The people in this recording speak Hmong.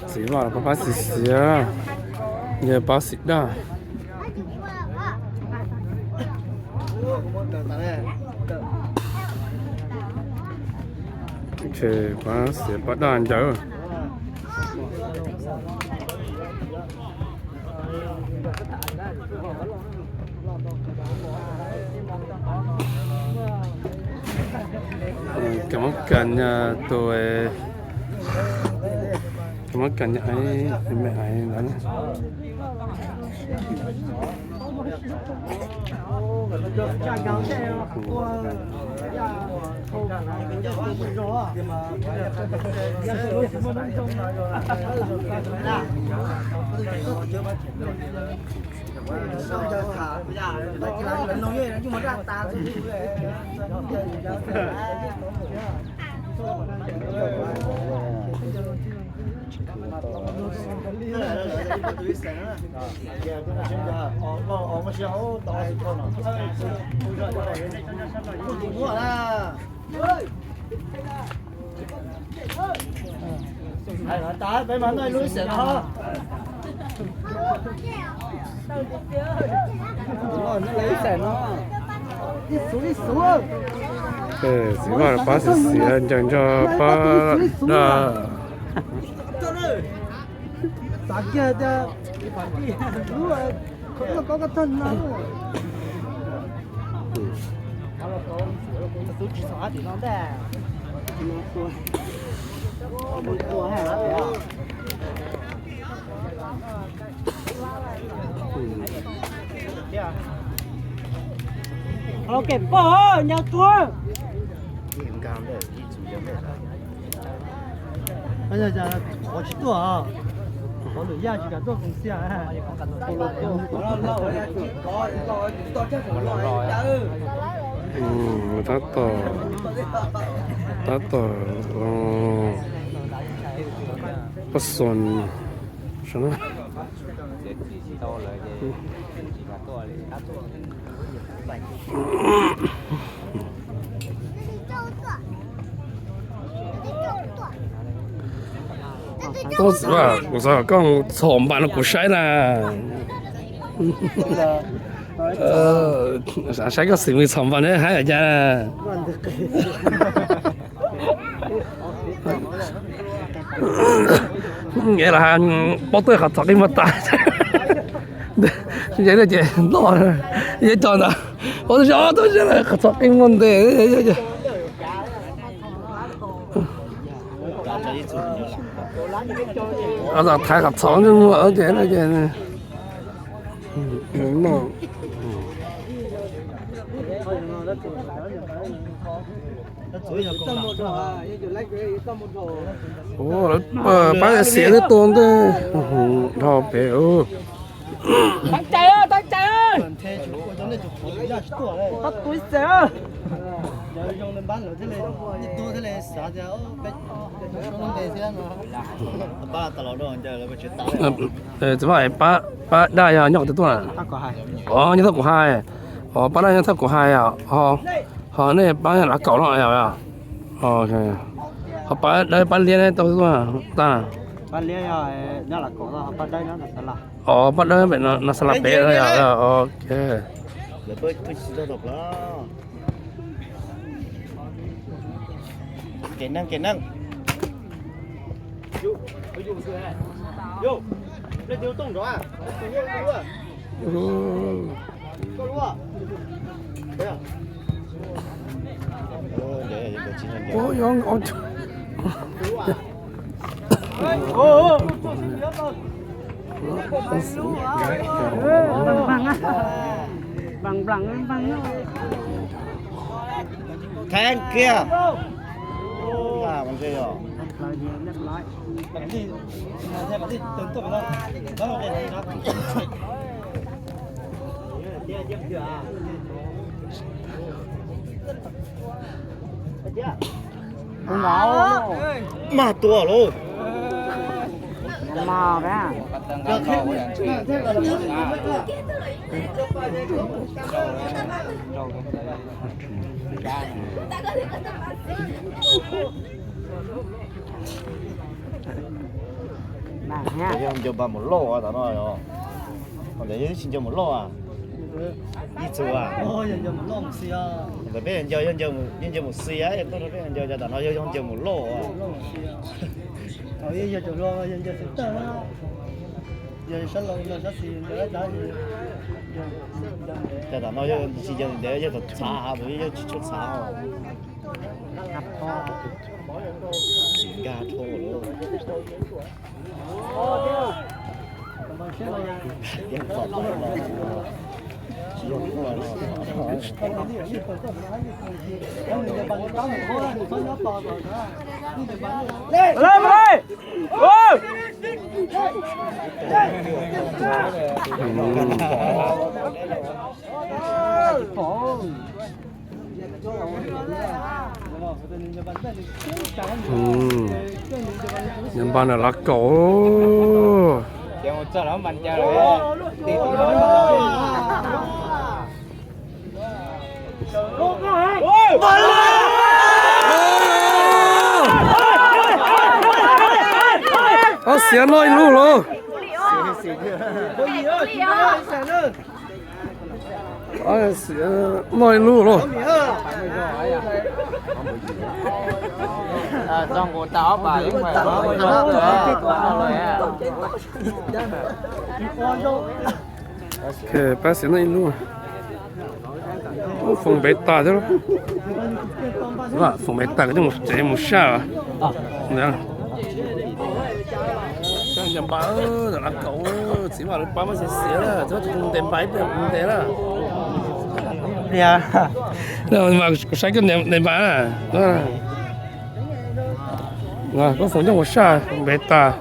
Txiv Vaj pab pab xis xiav, yog pab xim daj. Ces pab xiav pab daj ncawv. Cov Hmoob Kas Nyas tus, cov Hmoob Kas Nyas me ais ntawd. Peb mas noj ib lub ib xees no. Txiv Vaj pab xis xiav, ncaws nco pab daj. Kem poj nyav tuag. Qhov tsis tuaj, qhov lwm yaj tsis kam tuaj koom xiaj. Tab tom, tab tom, pab xon, sav na. Koj xav kom koj txhom npas no kuv saib na. Saib koj xim mus txhom npas ne, hais cas. Nqe los pob tuaj qhov txhom qi muag tas. Nce ces loj, yeej tso ntawd, ua tub sab tub sab qhov txhom qi muag ntes. Thaiv qhov txhom muag ces no. Pab xiav twb tuaj ntej dhau pem. Txiv Vaj, pab daj yog nyob qhov twg tuaj? Os, nyob thaj kuv hais. Os, pab daj nyob thaj kuv hais. Ho nej pab lav kaum no. Ho pab dawb pab liab nyob qhov twg tuaj? Os, pab dawb pem no, xa la pem. Ok. Thaib kiag. Mag tua lauj. Yog ncaws npas mus loj as tam no yog. Ntawd yog tsis ncaws mus loj as. Ib txwm as. Ntawd peb ncaws, yog ncaws mus xis as, tuaj rau peb ncaws, cov tam no yog, yog ncaws mus loj as. Cov tam no yog tsis ncaws ntev, yog thaum txhav, yog tsis tshua txhav. Tsis nkag rho lawm. Npaj na lav kaum. Ob xiav noj ib lub lauj. Noj ib lub lauj. Pab xiav noj ib lub. Foom npev tas thiab. Foom npev tas, tsev mus saj. Npaj, lav kaum, txiv Vaj lawv pab muab xiav xiav, txiv Vaj tus ntes npaj ib pliag ntes na. Kuv saib koj ntes npaj na. Koj foom coj mus saj, npev tas.